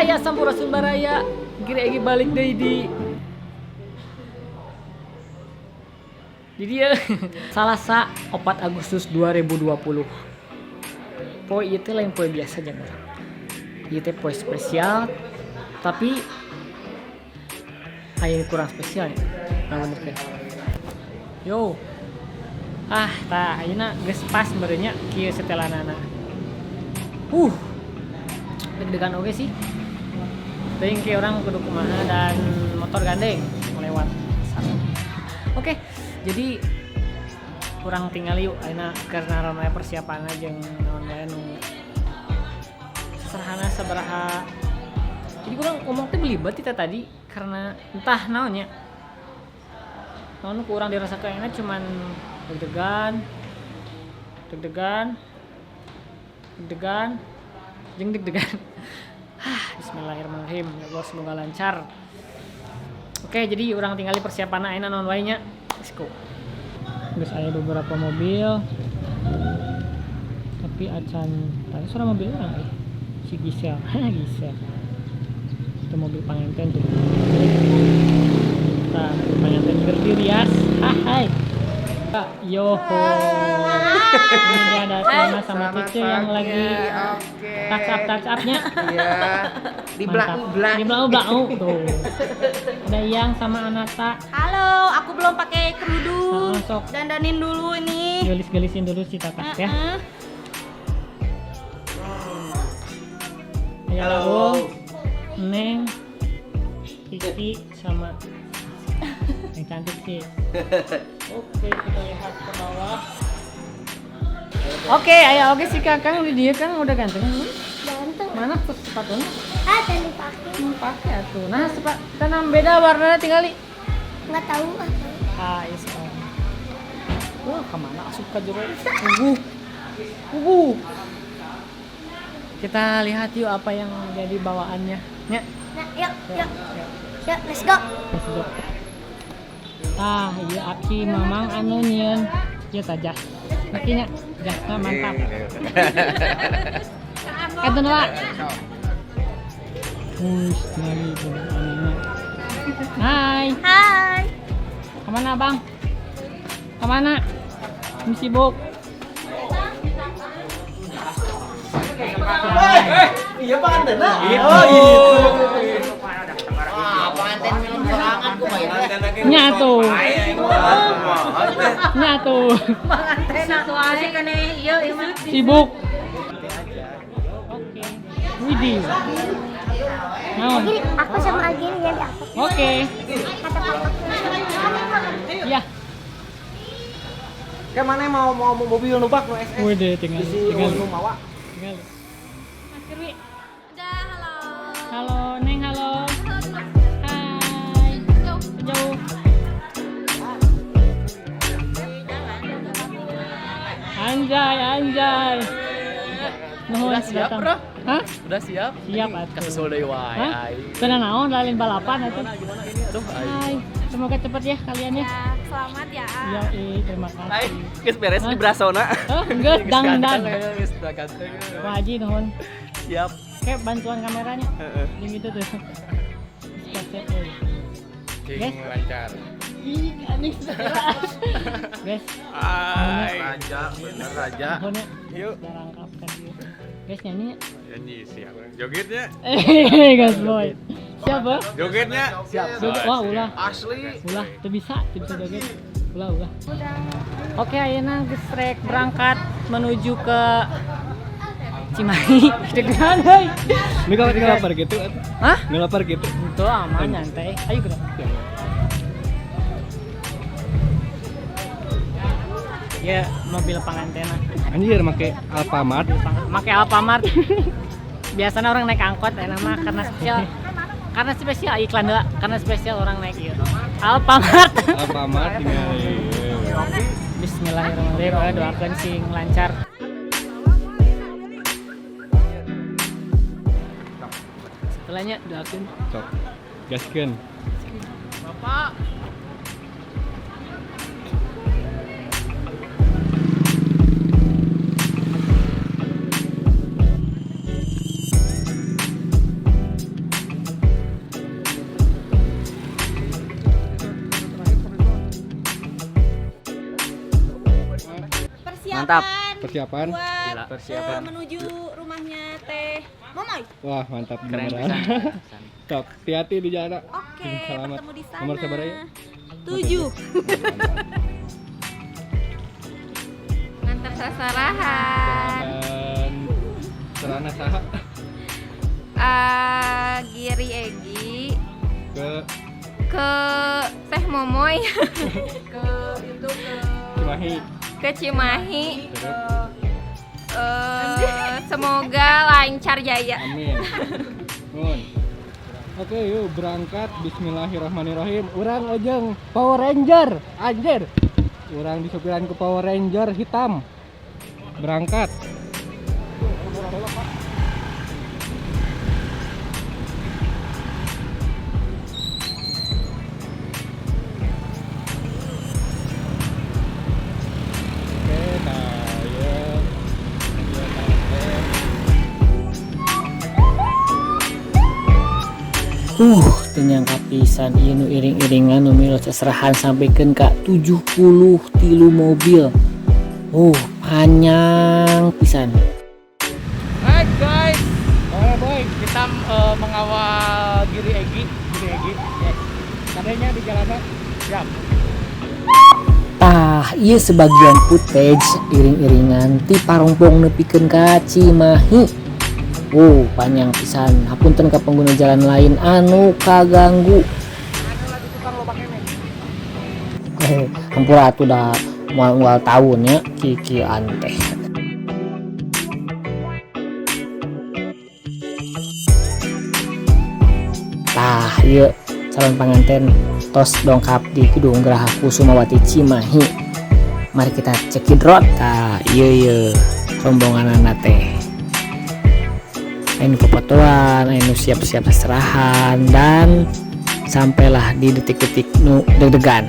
Baraya, sampurasun baraya. Giri Egi balik deui di dia Salasa 4 Agustus 2020. Poe ieu teh lain poe biasa jang urang. Ieu teh poe spesial, tapi aya kurang spesial ya. Nah, bener kan. Yo. Ah, tah ayeuna geus pas meureun nya kieu setelanana. Deg-degan oge sih. Teuing kieu urang kudu kumaha dan motor gandeng lewat. Oke, jadi kurang tinggal yuk ayeuna karena ramai persiapan jeung naon wae nu sederhana sabaraha. Jadi kurang ngomong teh belibet kita tadi karena entah naonnya. Naon kurang dirasakan enak cuman deg-degan, deg-degan, deg-degan, jeung deg-degan. Ah, bismillahirrahmanirrahim. Ya Allah, semoga lancar. Oke, jadi urang tinggali persiapan ayeuna naon wae nya. Let's go. Geus aya beberapa mobil. Tapi acan tadi suara mobil urang euy. Si Gisel. Hah, Gisel. Itu mobil panganten tuh. Nah, mobil panganten keur dirias. Hai. Yo ho. Ini dia ada Salma sama Cece yang lagi touch up touch upnya. Iya. Di Mantap. belak Di belau belau tuh. Ada Yang sama Anata. Halo, aku belum pakai kerudung. Nah, sok. Dandanin dulu ini. Gelis-gelisin dulu si Tata ya. Heeh. Ayo halo. Neng, Kiki sama yang cantik sih. Oke, kita lihat ke bawah. Oke, ayo oke si Kakang di dia kan udah ganteng. Ganteng. Mana tuh sepatunya? Ah, tadi pakai. Pakai atuh. Nah, sepatu tanam beda warnanya tinggali. Nggak tahu ah. Ah, yes. Wah, kemana asup ka jero? Uguh. Uguh. Kita lihat yuk apa yang jadi bawaannya. Ya. Nah, yuk, yuk. Yuk, let's go. Let's go. Ah, iya aki mamang anu nyieun ieu tah jas. Aki nya jasna mantap. Kantun lah. Wih, tinggali bener anehna. Hai. Hai. Kemana bang? Kemana? Ini sibuk. Iya panganten. Oh gitu. Wah, panganten minum sorangan ku mah ya. Nyatu. Nyatu. Situasi kene ieu ieu mah. Sibuk. Oke. Widih. Naon? Agil, aku sama Agil ya di aku. Oke. Kata papa. Ya. Kayak mana mau mau mobil nubak nu SS. Widih, tinggal Bisi tinggal. nu mawa. Tinggal. Mas Kirwi. Udah, halo. Halo, Neng, halo. Hai. Jauh. Anjay, anjay. Nuhun Udah siap, datang. bro? Hah? Udah siap? Siap atuh. Kasusul deui wae. Hah? Ai. Teu naon lain balapan atuh. Gimana gimana ini? Aduh, ai. Hai. Semoga cepat ya kalian ya. Ya, selamat ya. Iya, terima Ai, kasih. geus beres Hah? di Brasona. Oh, geus dangdan. Geus ganteng. Pak Haji nuhun. Siap. Kayak bantuan kameranya. Heeh. Yang gitu tuh. Siap, euy. Cing lancar. Ih, aneh guys. Hai. Raja, bener raja. Nuhun ya. Yuk. Udah rangkap kan yuk. Guys nyanyi. Nyanyi siap. Jogetnya? Guys boy. Siapa? Jogetnya? Siap. Joget. Wah, ulah. Asli. Ulah, teu bisa joget. Ulah, ulah. Oke, ayeuna geus rek berangkat menuju ke Cimahi. Deg-degan euy. Ini kalau ngelapar gitu, Hah? ngelapar gitu. Itu aman nyantai. Ayo kita. Ya, mobil pangantena. Anjir, make Alfamart. Make Alfamart. Biasanya orang naik angkot enak mah karena spesial. Karena spesial iklan heula, karena spesial orang naik ieu. Alfamart. Alfamart tinggal. Bismillahirrahmanirrahim. Ayo doakan sing lancar. Setelahnya doakan. Sok. Gaskeun. Bapak. Mantap. Persiapan. Buat Gila. Persiapan. Menuju rumahnya Teh Momoy. Wah, mantap Keren beneran. pisan. Top, hati-hati di jalan. Oke, Selamat. bertemu di sana. Nomor sabar ya? 7. Ngantar sasarahan. Dan celana saha? Giri Egi Ke ke Teh Momoy. Ke itu ke Cimahi. Ke Cimahi. Terus, Semoga lancar jaya. Amin. Nun. Oke, yuk berangkat. Bismillahirrahmanirrahim. Urang ojeng Power Ranger. Anjir. Urang disupiran ke Power Ranger hitam. Berangkat. Oke, nah, ya. Ya, teh. Teu nyangka pisan ieu nu iring-iringan nu milu saserahan sampikeun ka 73 mobil. Panjang pisan. Hai guys, Mana boy? kita mengawal Giri Egi. Giri Egi. Yes. Kadenya di jalanan. Siap. Tah, ieu sebagian footage iring-iringan ti Parongpong nepikeun ka Cimahi. Wow, panjang pisan. Hapunten ka pengguna jalan lain anu kaganggu. Hampura atuh da moal unggal taun nya kikieuan teh. Tah, ieu calon panganten tos dongkap di Gedung Graha Kusumawati Cimahi. Mari kita cekidrot. Tah, ieu ieu rombonganana teh. Anu popotoan, anu siap-siap saserahan, dan sampailah di detik-detik nu deg-degan.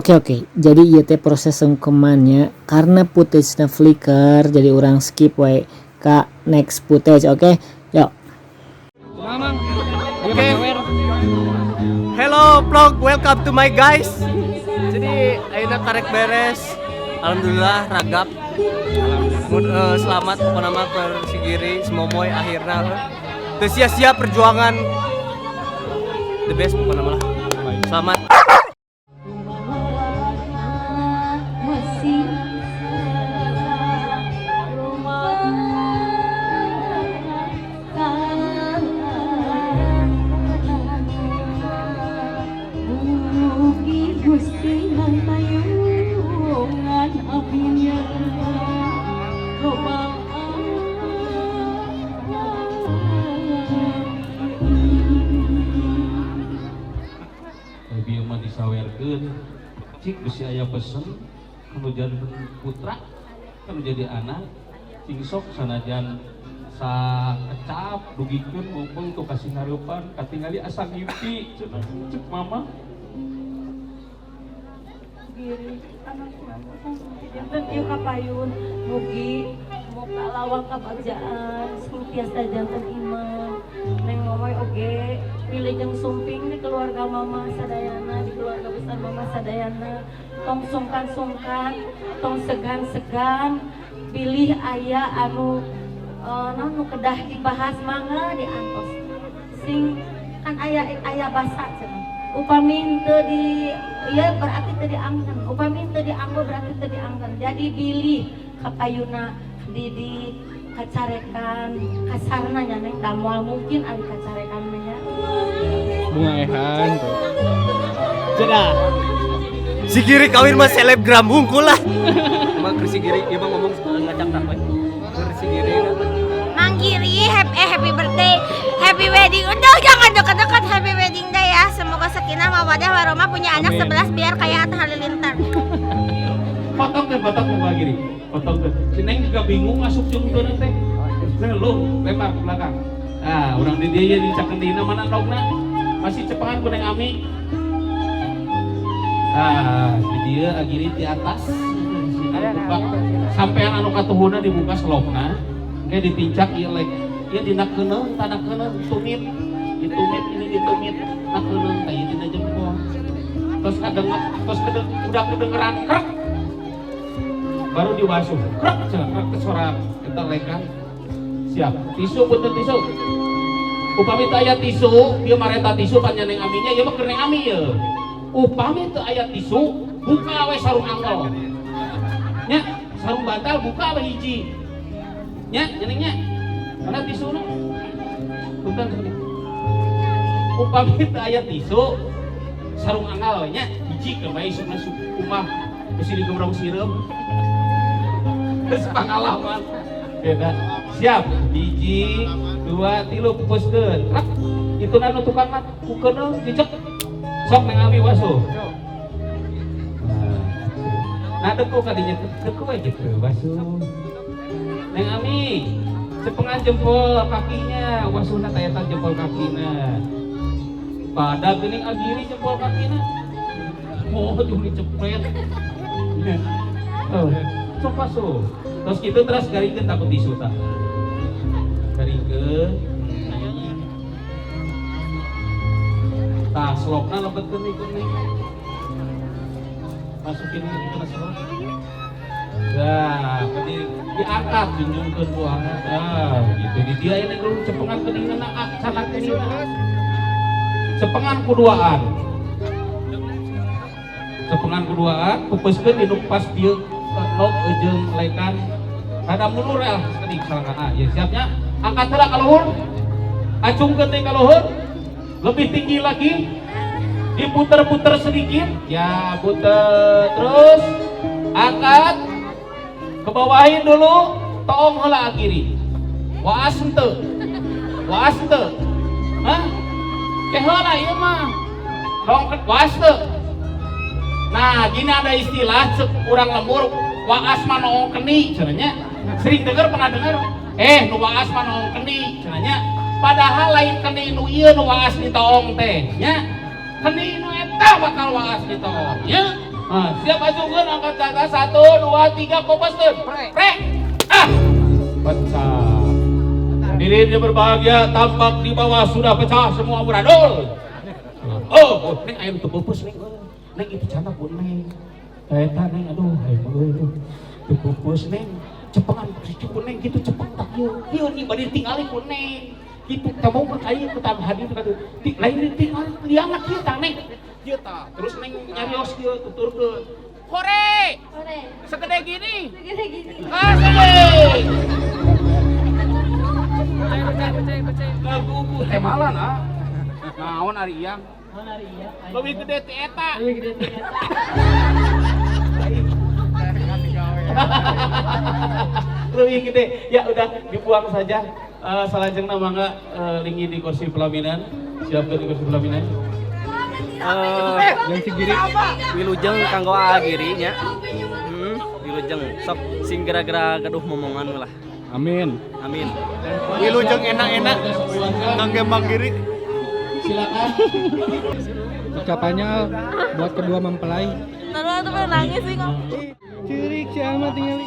Oke, jadi ieu teh proses sungkemannya karena footage-na flicker jadi urang skip wae ka next footage, oke? Yuk. Mamang. Oke. Hello vlog, welcome to my guys. Jadi ayeuna karek beres. Alhamdulillah ragap. Selamat pokokna mah keur si Giri, si Momoy akhirna. Teu sia-sia perjuangan. The best pokokna mah lah. Selamat. Gusti nantayungan abinya Robbal alamin. Bieu mah disawerkeun cik bisi aya pesen kanu jadi putra kanu jadi anak cing sok sanajan sakecap dugikeun mumpung tuh kasih hareupan katingali asa ngimpi cenah cek mama. Giri anak mama dinten ieu kapayun mugi muka lawang kabagjaan sing tiasa janten imam Neng Momoy oge wilujeng sumping di keluarga mama sadayana, di keluarga besar mama sadayana. Tong sungkan-sungkan, tong segan-segan bilih aya anu naon nu kedah dibahas mangga diantos sing kan aya aya basa cenah upami teu di ieu berarti teu diangken, upami teu dianggo berarti teu diangken. Jadi bilih kapayuna di kacarekan kasarna nya Neng, da moal mungkin ari kacarekan mah nya. Bunga Ehan tuh. Cenah. Si Giri kawin mah selebgram hungkul lah. Emang keur si Giri ieu mah ngomong ngacak tak we. Keur si Giri. Mang Giri, happy birthday, happy wedding. Udah jangan deket-deket, happy wedding day ya. Semoga sakinah mawadah warahmah, punya anak Amin. 11 biar kayak Atta Halilintar. Potong deh, potong deh Pak Giri, potong deh. Si Neng juga bingung masuk jeung teu teh. Lu lempar ke belakang. Nah, urang di dieu di cakendina mana endogna? Masih cepengan ku Neng Ami. Nah, di dieu Agiri di atas. Buka sampean anu katuhuna dibuka selopna, kayak ditincak ieu lek. Ieu dina keuneung, tanah keuneung tumit. Ditumit ini ditumit, na keuneung teh ieu dina jempol. Terus kadengar, terus udah kedengeran krek. Baru diwasuh. Krek cenah, krek teh suara eta lekan. Siap. Tisu punten tisu. Upami teu aya tisu, ieu mareta tisu pan Neng Aminya, ieu mah keur Neng Ami ieu. Upami teu aya tisu, buka we sarung angel. Nya, sarung bantal buka we hiji. Nya, nyeneng nya. Mana tisuna? Punten seperti. Upami teu aya tisu, sarung angel we nya, hiji keur bae isukna kumah bisi digembrong sireum. Geus pangalaman. Beda. Siap. Hiji, dua, tilu pupuskeun. Rak. Itu nu tukang mah ku keuneung dicek. Sok Neng Ami wasuh. Nah, deku kadinya, deku we gitu, wasuh. Neng Ami, cepengan jempol kakinya, wasuhna teh eta jempol kakina. Pada geuning agiri jempol kakina. Oh, jeung dicepret. Oh, sok wasuh. Terus gitu terus garingkeun takut tisu tah. Garingkeun. Tah selopna lebetkeun ieu kuning. Masukin ke kana selop. Nah, berarti diangkat junjungkeun ku angkat. Ah, gitu. Di dia ini dulu cepengan keningna sana keningna. Cepengan kuduaan. Cepengan kuduaan, pupuskeun di nu pas dieu nok jeung lekan. Rada mundur ya sakedik salangkana. Ya siapnya angkat heula ka luhur. Acungkeun deui ka luhur. Lebih tinggi lagi. Diputer-puter sedikit. Ya, puter terus. Angkat. Kebawahin dulu, toong heula kiri. Waas henteu. Waas henteu. Hah? Ke heula ieu mah. Tong waas teu. Nah, gini ada istilah cek urang lembur, waas mah noong keni cenah nya. Sering dengar, pernah dengar? Eh, nu waas mah noong keni cenah nya. Padahal lain keni nu ieu nu waas di toong teh nya. Keni nu eta bakal waas di toong nya. Nah, siap acungkeun angkat ke atas 1 2 3 kopaskeun. Prek. Ah. Pecah. Hadirin yang berbahagia, tampak di bawah sudah pecah semua amburadul. Oh, oh, neng aya nu teu pupus neng. Neng itu canda pun neng. Eta neng aduh, ayo euy. Teu pupus neng. Cepengan ku neng gitu cepeng tak ieu. Ieu nih bade ditinggali ku neng. Gitu kamu percaya ke tam hadir katu. Lain ditinggali liangna kieu tah neng. Kieu tah. Terus neng nyarios kieu tuturkeun. Hore! Hore. Segede gini. Segede gini. Ah, segede. Percaya, percaya, percaya. Lagu teh malan ah. Naon ari iyang? Naon ari iya? Lebih gede ti eta. Lebih gede ti eta. Lebih gede. Ya udah dibuang saja. Salajengna mangga linggih di kursi pelaminan. Siapkan di kursi pelaminan. Yang si Giri. Wilujeng kanggo Aa Giri nya. Wilujeng sok sing gara-gara gaduh momongan lah. Amin. Amin. Wilujeng enak-enak kangge Mang Giri. Silakan. Ucapannya buat kedua mempelai. Ntar tuh pengen nangis sih kok. Cirik si Alma tinggal.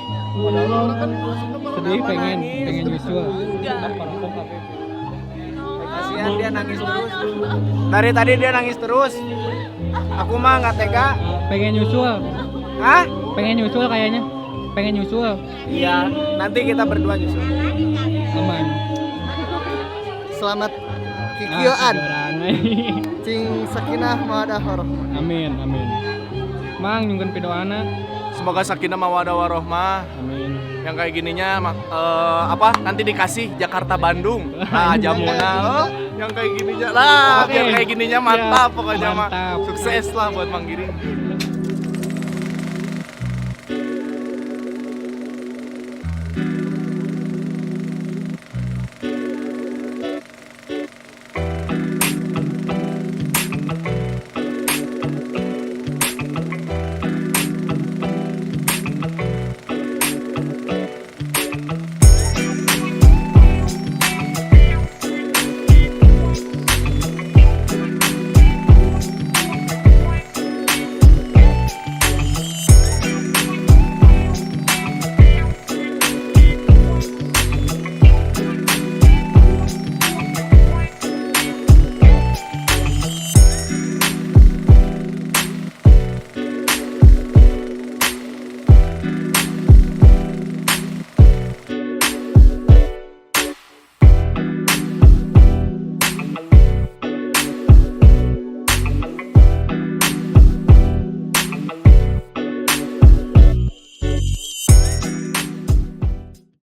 Sedih pengen pengen nyusul. Kasihan dia nangis terus. Dari tadi dia nangis terus. Aku mah nggak tega. Pengen nyusul. Hah? Pengen nyusul kayaknya. Pengen nyusul. Iya, nanti kita berdua nyusul. Aman. Selamat kikioan. Nah, Cing sakinah mawadah warahmah. Amin, amin. Mang nyungkeun pidoana. Semoga sakinah mawadah warohmah. Amin. Yang kayak gininya apa nanti dikasih Jakarta Bandung. Nah, jamuna oh, yang kayak gininya lah, Oke. biar kayak gininya mantap Siap. pokoknya mah. Mantap. Sukses lah buat Mang Giri.